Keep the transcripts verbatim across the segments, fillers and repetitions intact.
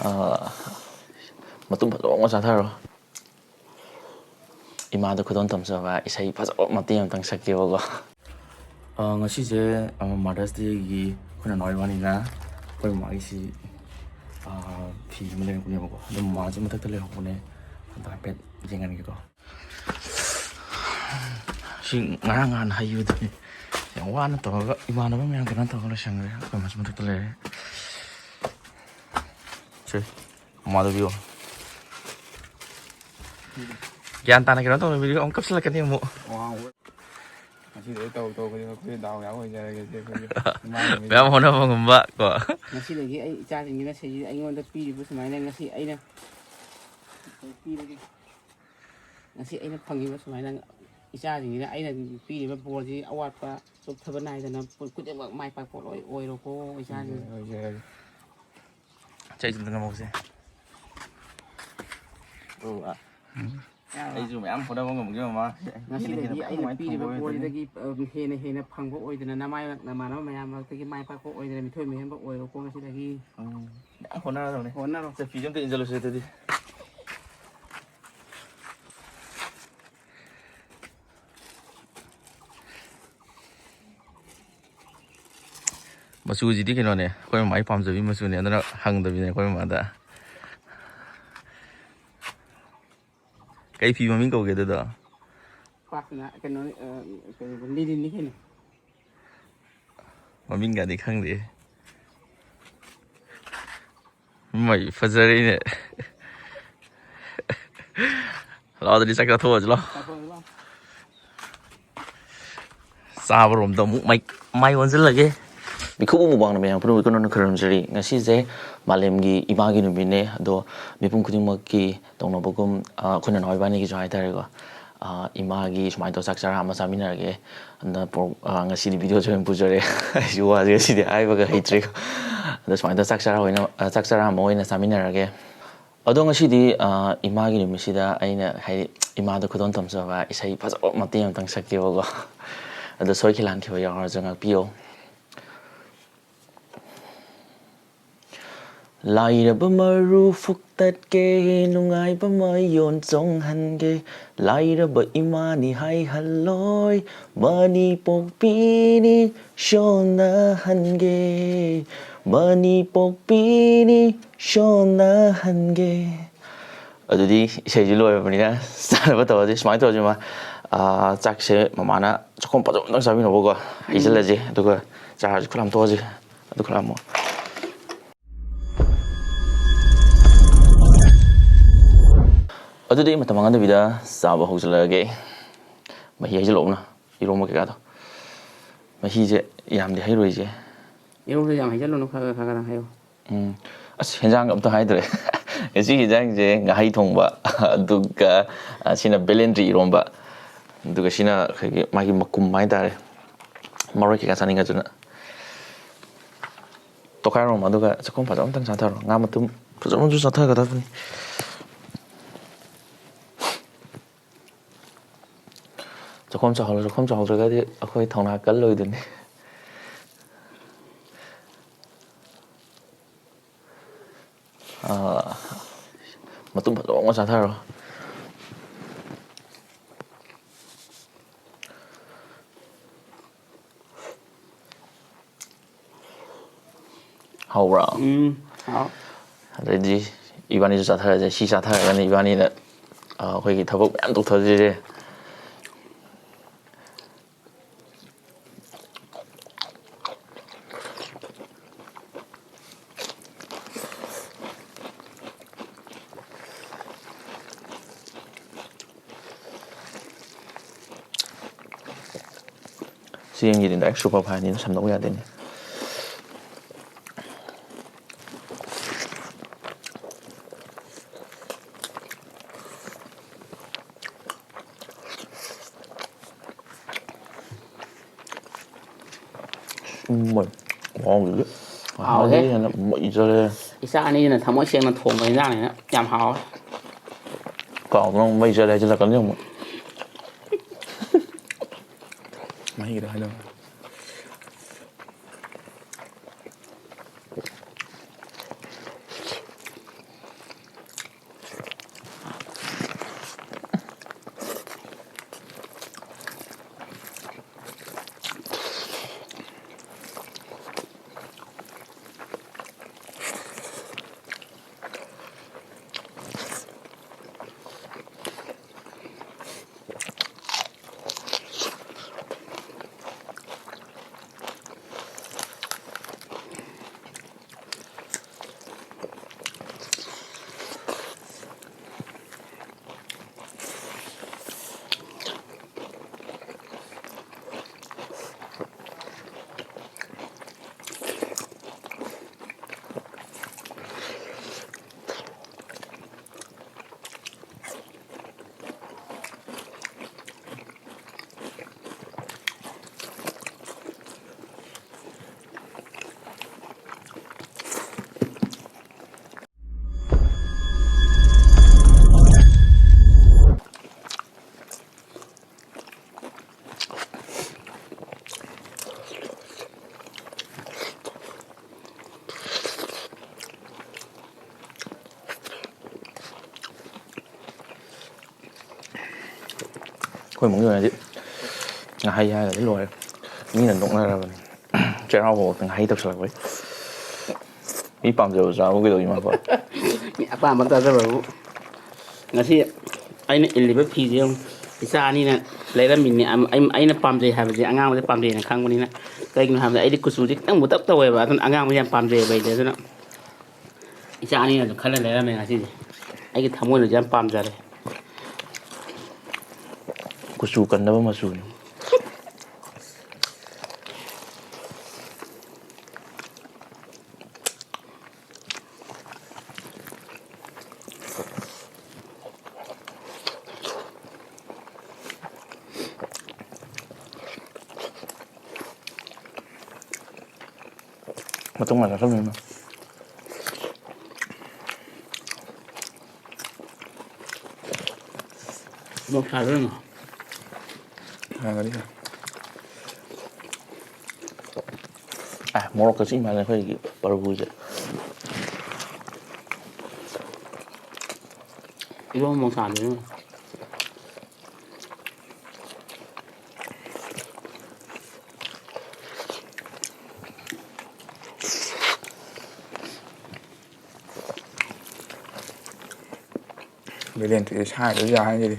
ꯑꯥ, ꯃꯇꯨꯝ ꯐꯖꯕ ꯑꯃ ꯆꯥꯊꯔꯣ꯫ ꯏꯃꯥꯗ ꯈꯨꯗꯣꯜ ꯇꯝꯖꯕ ꯏꯁꯩ ꯐꯖꯕ ꯃꯇꯦꯛ ꯑꯃꯇꯪ ꯁꯛꯀꯦꯕꯀꯣ꯫ ꯑꯥ, ꯉꯁꯤꯁꯦ, ꯑꯥ, Mother's Dayꯒꯤ ꯑꯩꯈꯣꯏ ꯅꯅꯥꯎ ꯏꯕꯥꯅꯤꯅ ꯑꯩꯈꯣꯏ ꯃꯃꯥꯒꯤꯁꯤ, ꯑꯥ, ꯐꯤ ꯑꯃ ꯂꯩꯔꯛꯄꯅꯦꯕꯀꯣ꯫ ꯑꯗꯣ ꯃꯃꯥꯁꯨ ꯃꯊꯛꯇ ꯂꯩꯍꯧꯕꯅꯦ꯫ ꯑꯗꯣ ꯍꯥꯏꯐꯦꯠ ꯌꯦꯡꯍꯟꯒꯦꯀꯣ꯫ ꯁꯤ ꯉꯔꯥꯡ ꯅꯍꯥꯟ ꯍꯩꯕꯗꯨꯅꯤ꯫ ꯌꯥꯝ ꯋꯥꯅ ꯇꯧꯔꯒ ꯏꯃꯥꯟꯅꯕ ꯃꯌꯥꯝ ꯀꯩꯅꯣ ꯇꯧꯔꯒ ꯂꯣꯏꯁꯟꯈ꯭ꯔꯦ꯫ ꯑꯩꯈꯣꯏ ꯃꯥꯁꯨ ꯃꯊꯛꯇ ꯂꯩꯔꯦ꯫ ꯁꯦ, ꯃꯃꯥꯗ ꯄꯤꯌꯣ꯫ ꯒ꯭ꯌꯥꯟ ꯇꯥꯅ ꯀꯩꯅꯣ ꯇꯧꯅꯕꯤꯔꯤꯒ ꯑꯃꯨꯛ ꯀꯞꯁꯤꯜꯂꯛꯀꯅꯤ ꯑꯃꯨꯛ꯫ ꯉꯁꯤꯗꯩ ꯇꯧ ꯇꯧ ꯈꯨꯗꯤꯡꯃꯛ ꯑꯩꯈꯣꯏ ꯗꯥꯎ ꯌꯥꯕ ꯑꯣꯏꯖꯔꯒꯦ ꯁꯦ ꯑꯩꯈꯣꯏꯒꯤ ꯏꯃꯥꯒꯤ ꯃꯌꯥꯝ ꯍꯣꯠꯅꯕꯒꯨꯝꯕ ꯀꯣ꯫ ꯉꯁꯤꯗꯒꯤ ꯑꯩ ꯏꯆꯥꯁꯤꯡꯁꯤꯅ ꯁꯤ ꯑꯩꯉꯣꯟꯗ ꯄꯤꯔꯤꯕ ꯁꯨꯃꯥꯏꯅ ꯉꯁꯤ ꯑꯩꯅ ꯄꯤꯔꯒꯦ꯫ ꯉꯁꯤ ꯑꯩꯅ ꯐꯪꯉꯤꯕ ꯁꯨꯃꯥꯏꯅ ꯏꯆꯥꯁꯤꯡꯁꯤꯅ ꯑꯩꯅ ꯄꯤꯔꯤꯕ ꯕꯣꯔꯁꯤ ꯑꯋꯥꯠꯄ ꯆꯣꯛꯊꯕ ꯅꯥꯏꯗꯅ ꯈꯨꯗꯤꯡꯃꯛ ꯃꯥꯏ ꯄꯥꯛꯄ ꯂꯣꯏ ꯑꯣꯏꯔꯣꯀꯣ ꯏꯆꯥꯁꯤꯡ꯫ ꯑꯣꯏꯖꯔꯒꯦ꯫ ꯆꯩꯁꯨ ꯑꯝꯇ ꯅꯝꯍꯧꯁꯦ꯫ ꯑꯣ, ꯑ, ꯎꯝ꯫ ꯑꯩꯁꯨ ꯃꯌꯥꯝ ꯍꯣꯠꯅꯕ ꯉꯝꯒꯦ, ꯃꯃꯥ꯫ ꯉꯁꯤꯗꯒꯤ ꯑꯩꯅ ꯄꯤꯔꯤꯕ ꯄꯣꯠꯁꯤꯗꯒꯤ, ꯑ, ꯍꯦꯟꯅ ꯍꯦꯟꯅ ꯐꯪꯕ ꯑꯣꯏꯗꯅ ꯅꯃꯥꯏ, ꯅꯃꯥꯟꯅꯕ ꯃꯌꯥꯝ ꯃꯔꯛꯇꯒꯤ ꯃꯥꯏ ꯄꯥꯛꯄ ꯑꯣꯏꯗꯅ ꯃꯤꯊꯣꯏ ꯃꯤꯍꯦꯟꯕ ꯑꯣꯏꯔꯣꯀꯣ ꯉꯁꯤꯗꯒꯤ꯫ ꯎꯝ꯫ ꯌꯥꯝ ꯍꯣꯠꯅꯔꯗꯧꯅꯦ꯫ ꯍꯣꯠꯅꯔꯣ꯫ ꯁꯦ, ꯐꯤꯁꯦ ꯑꯝꯇ ꯏꯟꯁꯤꯜꯂꯨꯁꯦ ꯑꯗꯨꯗꯤ꯫ ꯃꯆꯨꯁꯤꯗꯤ ꯀꯩꯅꯣꯅꯦ, ꯑꯩꯈꯣꯏ ꯃꯃꯥꯒꯤ ꯄꯥꯝꯖꯕꯤ ꯃꯆꯨꯅꯦ, ꯑꯗꯨꯅ ꯍꯪꯗꯕꯤꯅꯦ ꯑꯩꯈꯣꯏ ꯃꯃꯥꯗ꯫ ꯀꯩ ꯐꯤ ꯃꯃꯤꯡ ꯀꯧꯒꯦ ꯑꯗꯨꯗꯣ? ꯄꯥꯛꯅ ꯀꯩꯅꯣ, ꯑ, ꯀꯩꯅꯣ, ꯂꯤꯅꯤꯟꯅꯤ ꯀꯩꯅꯣ꯫ ꯃꯃꯤꯡꯒꯗꯤ ꯈꯪꯗꯦ꯫ ꯃꯩ ꯐꯖꯔꯤꯅꯦ꯫ ꯂꯥꯛꯑꯣ, ꯑꯗꯨꯗꯤ ꯆꯥꯛ ꯆꯥꯊꯣꯛꯑꯁꯤ ꯂꯥꯛꯑꯣ꯫ ꯆꯥꯊꯣꯛꯑꯁꯤ ꯂꯥꯛꯑꯣ꯫ ꯆꯥꯕꯔꯣꯝꯗ ꯑꯃꯨꯛ ꯃꯥꯏ, ꯃꯥꯏ ꯑꯣꯟꯁꯤꯜꯂꯒꯦ꯫ ꯃꯤꯈꯨꯕꯝ ꯃꯨꯛꯕꯥꯡꯅ ꯃꯌꯥꯝ ꯄꯨꯝꯅꯃꯛ ꯏꯀꯣꯟꯅꯅ ꯈꯣꯏꯔꯝꯖꯔꯤ꯫ ꯉꯁꯤꯁꯦ ꯃꯥꯂꯦꯝꯒꯤ ꯏꯃꯥꯒꯤ ꯅꯨꯃꯤꯠꯅꯦ꯫ ꯑꯗꯣ ꯃꯤꯄꯨꯝ ꯈꯨꯗꯤꯡꯃꯛꯀꯤ ꯇꯧꯅꯕꯒꯨꯝ, ꯑ, ꯑꯩꯈꯣꯏ ꯅꯅꯥꯎ ꯏꯕꯥꯅꯤꯒꯤꯁꯨ ꯍꯥꯏꯇꯥꯔꯦꯀꯣ꯫ ꯑ, ꯏꯃꯥꯒꯤ ꯁꯨꯃꯥꯏꯅ ꯇꯧꯔ ꯆꯥꯛ ꯆꯔꯥ ꯑꯃ ꯆꯥꯃꯤꯟꯅꯔꯒꯦ꯫ ꯑꯗꯨꯅ ꯄ꯭ꯔꯣ-, ꯑ, ꯉꯁꯤꯗꯤ ꯚꯤꯗꯤꯑꯣꯁꯦ ꯑꯣꯏꯅ ꯄꯨꯖꯔꯦ꯫ ꯑꯩꯁꯨ ꯋꯥꯁꯦ ꯉꯁꯤꯗꯤ ꯍꯥꯏꯕꯒ ꯍꯩꯇ꯭ꯔꯦꯀꯣ꯫ ꯑꯗꯣ ꯁꯨꯃꯥꯏꯅ ꯇꯧꯔ ꯆꯥꯛ ꯆꯔꯥ ꯑꯣꯏꯅ, ꯑ, ꯆꯥꯛ ꯆꯔꯥ ꯑꯃ ꯑꯣꯏꯅ ꯆꯥꯃꯤꯟꯅꯔꯒꯦ꯫ ꯑꯗꯣ ꯉꯁꯤꯗꯤ, ꯑ, ꯏꯃꯥꯒꯤ ꯅꯨꯃꯤꯠꯁꯤꯗ ꯑꯩꯅ, ꯍꯥꯏꯗꯤ, ꯏꯃꯥꯗ ꯈꯨꯗꯣꯜ ꯇꯝꯖꯕ ꯏꯁꯩ ꯐꯖꯕ ꯃꯇꯦꯛ ꯑꯃꯇꯪ ꯁꯛꯀꯦꯕꯀꯣ꯫ ꯑꯗꯣ ꯁꯣꯏꯈꯤ ꯂꯥꯟꯈꯤꯕ ꯌꯥꯎꯔꯁꯨ ꯉꯥꯛꯄꯤꯌꯣ꯫ ꯂꯥꯏꯔꯕ ꯃꯔꯨ ꯐꯨꯛꯇꯠꯀꯦ, ꯅꯨꯡꯉꯥꯏꯕ ꯃꯌꯣꯟ ꯆꯣꯡꯍꯟꯒꯦ, ꯂꯥꯏꯔꯕ ꯏꯃꯥꯅꯤ ꯍꯥꯏꯍꯜꯂꯣꯏ, ꯃꯅꯤ ꯄꯣꯛꯄꯤꯅꯤ ꯁꯣꯟꯅꯍꯟꯒꯦ, ꯃꯅꯤ ꯄꯣꯛꯄꯤꯅꯤ ꯁꯣꯟꯅꯍꯟꯒꯦ꯫ ꯑꯗꯨꯗꯤ ꯏꯁꯩꯁꯤ ꯂꯣꯏꯔꯕꯅꯤꯅ ꯆꯥꯅꯕ ꯇꯧꯔꯁꯤ꯫ ꯁꯨꯃꯥꯏꯅ ꯇꯧꯔꯁꯤ, ꯃꯥ, ꯑꯥ, ꯆꯥꯛꯁꯦ ꯃꯃꯥꯅ ꯆꯥꯛꯈꯣꯝ ꯐꯖꯕ ꯑꯝꯇꯪ ꯆꯥꯕꯤꯅꯕꯀꯣ, ꯍꯩꯖꯤꯜꯂꯁꯤ, ꯑꯗꯨꯒ ꯆꯥꯔꯁꯤ꯫ ꯈꯨꯠ ꯍꯥꯝꯇꯣꯛꯑꯁꯤ, ꯑꯗꯨ ꯈꯨꯠ ꯍꯥꯝꯃꯣ꯫ ꯑꯗꯨꯗꯤ ꯃꯇꯝ ꯃꯥꯡꯍꯟꯗꯕꯤꯗ ꯆꯥꯕ ꯍꯧꯖꯤꯜꯂꯛꯑꯒꯦ꯫ ꯃꯍꯤ ꯍꯩꯖꯤꯜꯂꯛꯎꯅ, ꯏꯔꯣꯝꯕ ꯀꯩꯀꯥꯗꯣ꯫ ꯃꯍꯤꯁꯦ ꯌꯥꯝꯗꯤ ꯍꯩꯔꯣꯏꯁꯦ꯫ ꯏꯔꯣꯝꯕꯗ ꯌꯥꯝ ꯍꯩꯖꯜꯂꯨꯅꯨ, ꯈꯔ ꯈꯔ, ꯈꯔ ꯈꯔ ꯍꯩꯌꯣ꯫ ꯎꯝ꯫ ꯑꯁ, ꯍꯦꯟꯖꯥꯡ ꯑꯝꯇ ꯍꯥꯏꯗ꯭ꯔꯦ꯫ ꯉꯁꯤ ꯍꯦꯟꯖꯥꯡꯁꯦ ꯉꯥꯍꯩ ꯊꯣꯡꯕ, ꯑꯗꯨꯒ, ꯑ, ꯁꯤꯅ ꯕꯦꯂꯦꯟꯗ꯭ꯔꯤ ꯏꯔꯣꯝꯕ, ꯑꯗꯨꯒ ꯁꯤꯅ ꯑꯩꯈꯣꯏꯒꯤ ꯃꯥꯒꯤ ꯃꯀꯨꯝ ꯍꯥꯏꯇꯥꯔꯦ, ꯃꯔꯣꯏ ꯀꯩꯀꯥ ꯆꯥꯅꯤꯡꯉꯁꯨꯅ꯫ ꯇꯣꯈꯥꯏꯔꯣꯝ, ꯑꯗꯨꯒ ꯆꯥꯛꯈꯨꯝ ꯐꯖꯕ ꯑꯝꯇꯪ ꯆꯥꯊꯔꯣ꯫ ꯉꯥ ꯃꯇꯨꯝ ꯐꯖꯕ ꯑꯃꯁꯨ ꯆꯥꯊꯒꯗꯕꯅꯤ꯫ ꯆꯥꯛꯈꯨꯝ ꯆꯥꯍꯧꯔꯣ, ꯆꯥꯛꯈꯨꯝ ꯆꯥꯍꯧꯗ꯭ꯔꯒꯗꯤ ꯑꯩꯈꯣꯏ ꯊꯧꯅꯥ ꯀꯜꯂꯣꯏꯗꯨꯅꯤ꯫ ꯑꯥ, ꯃꯇꯨꯝ ꯐꯖꯕ ꯑꯃ ꯆꯥꯊꯔꯣ꯫ ꯍꯥꯎꯕ꯭ꯔꯥ? ꯎꯝ, ꯍꯥꯎ꯫ ꯑꯗꯩꯗꯤ ꯏꯕꯥꯅꯤꯁꯨ ꯆꯥꯊꯔꯁꯦ꯫ ꯁꯤ ꯆꯥꯊꯔꯒꯅꯤ ꯏꯕꯥꯅꯤꯅ, ꯑ, ꯑꯩꯈꯣꯏꯒꯤ ꯊꯕꯛ ꯃꯌꯥꯝ ꯇꯧꯊꯗꯣꯏꯁꯦ꯫ ꯆꯦꯡꯁꯤꯗꯤ direct super fine ꯅꯤꯅ ꯁꯝꯗꯣꯛ ꯌꯥꯗꯦꯅꯦ꯫ ꯎꯝ, ꯃꯣꯏ ꯃꯍꯥꯎꯁꯤꯗꯤ ꯍꯥꯎꯋꯦ꯫ ꯍꯥꯟꯅꯗꯒꯤ ꯍꯦꯟꯅ ꯃꯩ ꯆꯠꯂꯦ꯫ ꯏꯆꯥ ꯑꯅꯤꯁꯤꯅ ꯊꯃꯣꯏ ꯁꯦꯡꯅ ꯊꯣꯡꯕ ꯏꯟꯖꯥꯡꯅꯤꯅ ꯌꯥꯝ ꯍꯥꯎꯋꯦ꯫ ꯀꯥꯎꯗꯅ ꯑꯃꯨꯛ ꯃꯩ ꯆꯠꯂꯦ ꯍꯥꯏꯖꯤꯜꯂꯛꯀꯅꯤ ꯑꯃꯨꯛ꯫ ꯃꯍꯤꯒꯤꯗꯣ ꯍꯥꯏꯗꯣ꯫ ꯑꯩꯈꯣꯏ ꯏꯃꯨꯡꯒꯤ ꯑꯣꯏꯅꯗꯤ ꯉꯥꯍꯩ ꯍꯥꯏꯔꯒꯗꯤ ꯂꯣꯏꯔꯦ꯫ ꯃꯤꯅ ꯅꯣꯛꯅꯔꯕꯅꯤ꯫ ꯆꯩꯔꯥꯎꯕ ꯐꯥꯎꯗ ꯉꯥꯍꯩ ꯇꯧꯁꯜꯂꯛꯄꯩ꯫ ꯃꯤ ꯄꯥꯝꯖꯕ ꯆꯥꯕꯨ ꯀꯩꯗꯧꯅꯤ ꯃꯥ ꯄꯥ-? ꯃꯤ ꯑꯄꯥꯝꯕ ꯆꯥꯖꯕꯕꯨ꯫ ꯉꯁꯤ ꯑꯩꯅ ꯏꯜꯂꯤꯕ ꯐꯤꯁꯦ ꯌꯦꯡꯉꯨ꯫ ꯏꯆꯥ ꯑꯅꯤꯅ ꯂꯩꯔꯝꯃꯤꯅꯦ꯫ ꯑꯝ-, ꯑꯩ-, ꯑꯩꯅ ꯄꯥꯝꯖꯩ ꯍꯥꯏꯕꯁꯦ ꯑꯉꯥꯡꯕꯁꯦ ꯄꯥꯝꯖꯩꯅ ꯈꯪꯕꯅꯤꯅ꯫ ꯀꯩꯒꯤꯅꯣ ꯍꯥꯏꯕꯗ ꯑꯩꯗꯤ ꯀꯨꯆꯨꯁꯦ ꯈꯤꯇꯪ ꯃꯨꯇꯛ ꯇꯧꯋꯦꯕ꯫ ꯑꯗꯨꯅ ꯑꯉꯥꯡꯕꯁꯦ ꯌꯥꯝ ꯄꯥꯝꯖꯩꯌꯦꯕ ꯑꯩꯗꯤ꯫ ꯑꯗꯨꯅ ꯏꯆꯥ ꯑꯅꯤꯅꯁꯨ ꯈꯜꯂ ꯂꯩꯔꯝꯃꯦ ꯉꯁꯤꯗꯤ꯫ ꯑꯩꯒꯤ ꯊꯃꯣꯏꯅꯁꯨ ꯌꯥꯝ ꯄꯥꯝꯖꯔꯦ꯫ ꯀꯨꯆꯨ ꯀꯟꯅꯕ ꯃꯆꯨꯅꯤ꯫ ꯃꯇꯨꯡ ꯉꯥꯛꯇ ꯆꯠꯂꯨꯅꯨ꯫ ꯃꯣꯔꯣꯛ ꯁꯥꯗ꯭ꯔꯣ ꯅꯪ? ꯁꯥꯒꯅꯤ꯫ ꯑꯦ, ꯃꯣꯔꯣꯛꯀ ꯆꯤꯛꯏ ꯃꯥꯜꯂꯦ ꯑꯩꯈꯣꯏꯒꯤ ꯄꯔꯕꯨꯁꯦ꯫ ꯏꯔꯣꯝꯕ ꯃꯣꯔꯣꯛ ꯁꯥꯗ꯭ꯔꯣ ꯅꯪ? ꯕꯦꯂꯦꯟꯗ꯭ꯔꯤꯁꯦ ꯁꯥꯏꯗꯁꯨ ꯌꯥꯔꯅꯤꯗꯤ꯫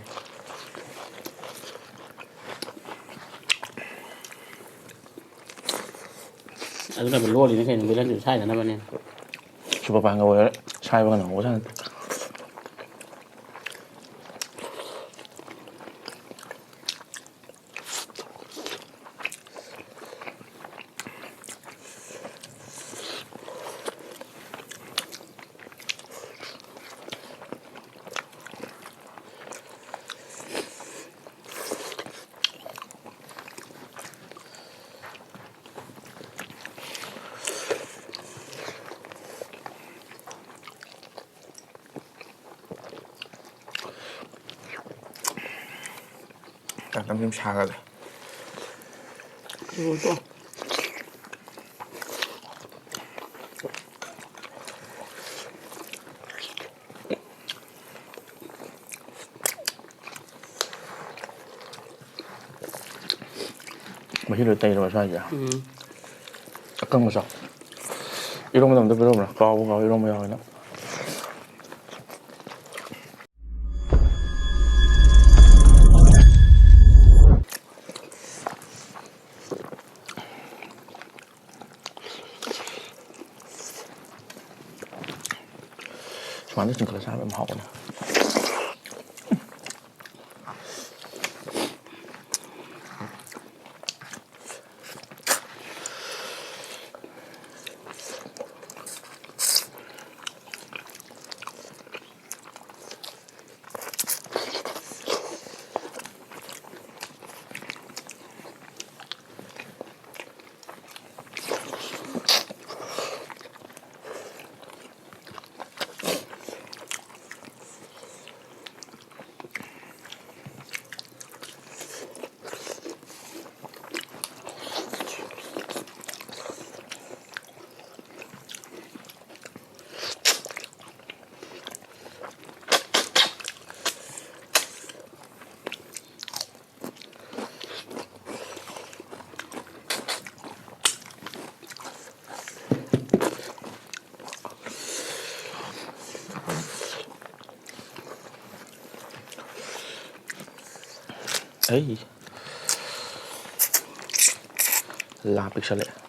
ꯑꯗꯨꯅꯕꯨ ꯂꯣꯜꯂꯤꯅꯤ ꯀꯩꯅꯣ, ꯕꯦꯂꯦꯟꯗ꯭ꯔꯤ ꯁꯥꯏꯗꯅꯕꯅꯦ꯫ ꯁꯨꯄꯔ ꯐꯥꯏꯟꯒ ꯑꯣꯏꯔꯦ, ꯁꯥꯏꯕꯒ ꯅꯪꯍꯧꯕꯖꯥꯠ ꯅꯠꯇꯦ꯫ ꯇꯝ ꯇꯝ ꯁꯨꯝ ꯁꯥꯒꯠꯂꯦ꯫ ꯂꯣꯏꯔꯦ꯫ ꯃꯍꯤ ꯂꯣꯏ ꯇꯩꯔꯕ ꯁ꯭ꯋꯥꯏꯁꯦ? ꯎꯝ꯫ ꯑꯀꯪꯕ ꯆꯥꯎ꯫ ꯏꯔꯣꯟꯕꯗ ꯑꯝꯇ ꯄꯤꯔꯝꯕ꯭ꯔꯥ? ꯀꯥꯎꯕ ꯀꯥꯎ, ꯏꯔꯣꯟꯕ ꯌꯥꯎꯋꯦꯅ꯫ ꯁꯨꯃꯥꯏꯅ ꯆꯤꯡꯈꯠꯂ ꯆꯥꯕ ꯌꯥꯝ ꯍꯥꯎꯕꯅꯦ꯫ ꯑꯩ꯫ ꯂꯥ ꯄꯤꯛꯁꯜꯂꯛꯑꯦ꯫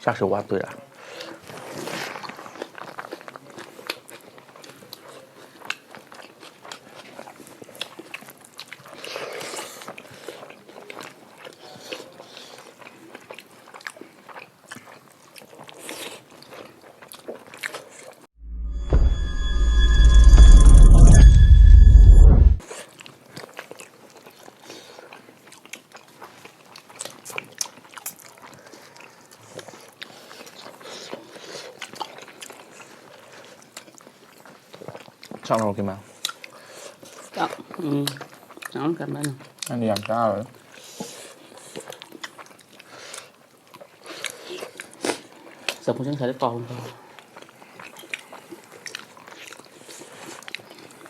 ꯆꯥꯛꯁꯦ ꯋꯥꯠꯇꯣꯏꯔꯥ? ꯆꯥꯛ ꯂꯧꯔꯛꯀꯦ, ꯃꯥ꯫ ꯆꯥꯛ, ꯎꯝ, ꯆꯥꯛ ꯀꯟꯕꯅ꯫ ꯅꯪꯗꯤ ꯌꯥꯝ ꯆꯥꯔꯣꯏ꯫ ꯆꯐꯨꯁꯦ ꯉꯁꯥꯏꯗꯩ ꯀꯥꯎ-,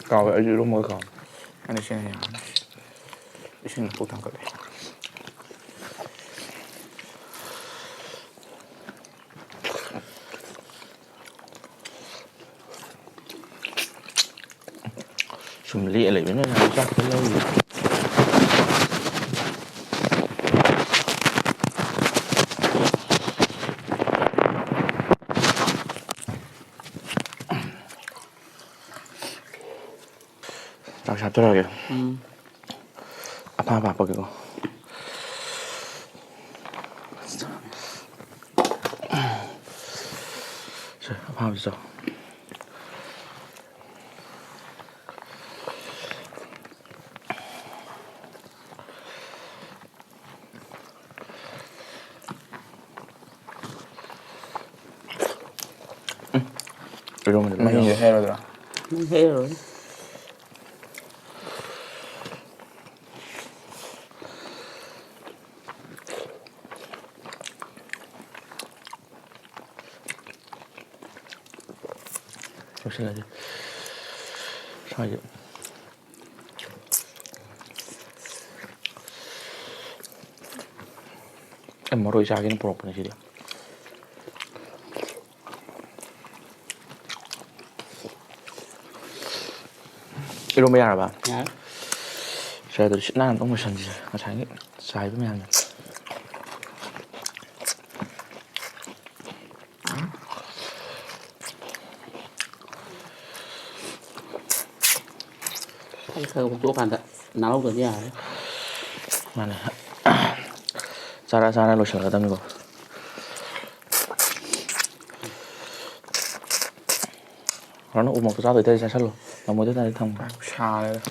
ꯀꯥꯎꯋꯦ, ꯑꯩꯁꯨ ꯏꯔꯣꯝꯕꯒ ꯀꯥꯎꯋꯦ꯫ ꯑꯩꯅ ꯁꯤꯅ ꯌꯥꯝꯕꯅꯤ꯫ ꯏꯁꯤꯡ ꯄꯨꯛ ꯊꯥꯡꯒꯠꯂꯦ꯫ ꯁꯨꯝ ꯂꯦꯛꯑ ꯂꯩꯕꯅꯤꯅ ꯆꯥꯛꯁꯦ ꯂꯧꯔꯤ꯫ ꯆꯥꯛ ꯆꯥꯊꯔꯛꯑꯒꯦ꯫ ꯎꯝ꯫ ꯑꯐꯥꯕ ꯍꯥꯞꯄꯒꯦꯀꯣ꯫ ꯁꯦ, ꯑꯐꯥꯕꯁꯤ ꯆꯥꯎ꯫ ꯏꯔꯣꯟꯕꯗ ꯃꯍꯤꯁꯦ ꯍꯩꯔꯣꯏꯗ꯭ꯔꯣ? ꯃꯍꯤ ꯍꯩꯔꯔꯣꯏ꯫ ꯂꯣꯏꯁꯤꯜꯂꯁꯤ꯫ ꯁ꯭ꯋꯥꯏꯁꯦ꯫ ꯑꯦ, ꯃꯔꯣꯏ ꯆꯥꯒꯦꯅ ꯄꯨꯔꯛꯄꯅꯦ ꯁꯤꯗꯤ꯫ ꯏꯔꯣꯝꯕ ꯌꯥꯔꯕ? ꯌꯥꯔꯦ꯫ ꯁꯦ, ꯑꯗꯨꯗꯤ ꯁꯤꯠ ꯅꯥꯟꯅ ꯑꯃꯨꯛ ꯂꯣꯏꯁꯟꯁꯦ, ꯉꯁꯥꯏꯒꯤ ꯆꯥꯏꯕ ꯃꯌꯥꯝꯗꯣ꯫ ꯑꯩ ꯈꯔ ꯍꯨꯛꯇꯣꯛꯑꯀꯥꯟꯗ ꯅꯥꯍꯧꯗ꯭ꯔꯗꯤ ꯌꯥꯔꯔꯣꯏ꯫ ꯃꯥꯅꯦ꯫ ꯆꯥꯔ ꯆꯥꯔ ꯂꯣꯏꯁꯤꯜꯂꯗꯕꯅꯤꯀꯣ꯫ ꯔꯣꯅꯥꯜꯗꯣ, ꯎꯃꯣꯔꯣꯛꯇꯣ ꯆꯥꯗꯣꯏ ꯇꯥꯔꯗꯤ ꯆꯥꯁꯜꯂꯣ, ꯉꯝꯃꯣꯏꯗꯣꯏ ꯇꯥꯔꯗꯤ ꯊꯝꯃꯣ꯫ ꯁꯥꯔꯦꯗ꯫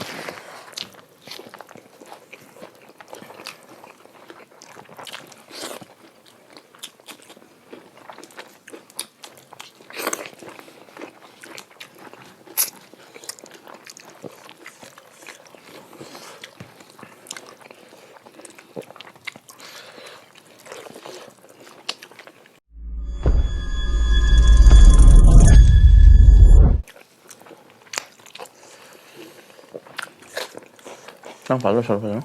ꯅꯪ ꯐꯖꯅ ꯂꯣꯏꯁꯜꯂꯣ, ꯐꯖꯅ꯫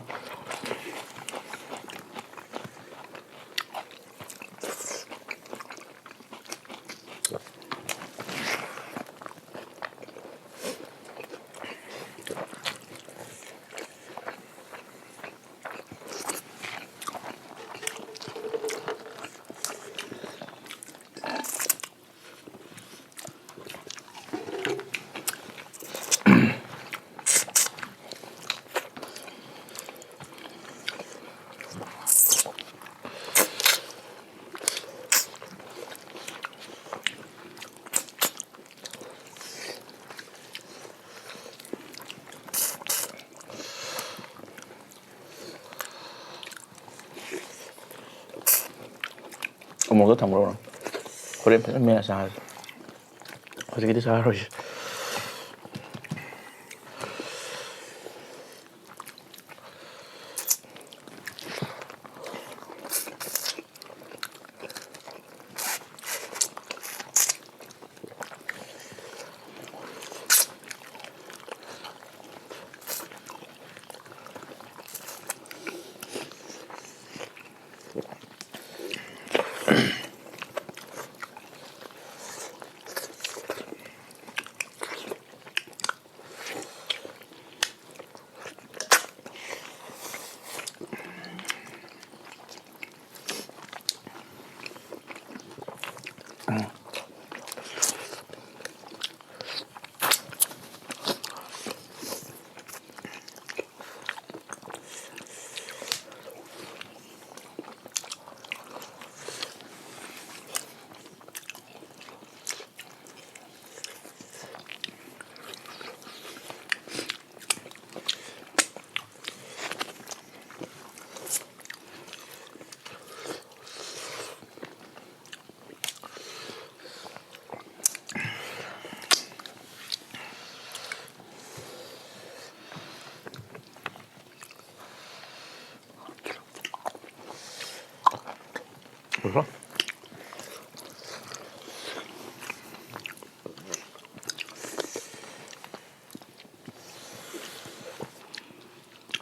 ꯎꯃꯣꯔꯣꯛꯇꯣ ꯊꯝꯈ꯭ꯔꯣ꯫ ꯍꯣꯔꯦꯟ ꯐꯖꯅ ꯃꯦꯠꯂ ꯆꯥꯔꯁꯤ꯫ ꯍꯧꯖꯤꯛꯀꯤꯗꯤ ꯆꯥꯔꯔꯣꯏꯁꯤ꯫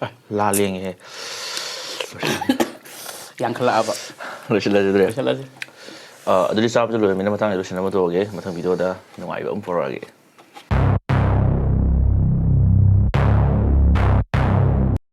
ꯑꯦ, ꯂꯥ ꯂꯦꯡꯉꯦꯍꯦ꯫ ꯌꯥꯡꯈꯠꯂꯛꯑꯕ꯫ ꯂꯣꯏꯁꯤꯜꯂꯁꯤꯗ꯭ꯔꯦ꯫ ꯂꯣꯏꯁꯤꯜꯂꯁꯤ꯫ ꯑꯥ, ꯑꯗꯨꯗꯤ ꯆꯥꯕꯁꯨ ꯂꯣꯏꯔꯃꯤꯅ ꯃꯊꯪꯗ ꯂꯣꯏꯁꯤꯟꯅꯕ ꯇꯧꯔꯒꯦ꯫ ꯃꯊꯪ ꯚꯤꯗꯤꯑꯣꯗ ꯅꯨꯡꯉꯥꯏꯕ ꯑꯃ ꯄꯨꯔꯛꯑꯒꯦ꯫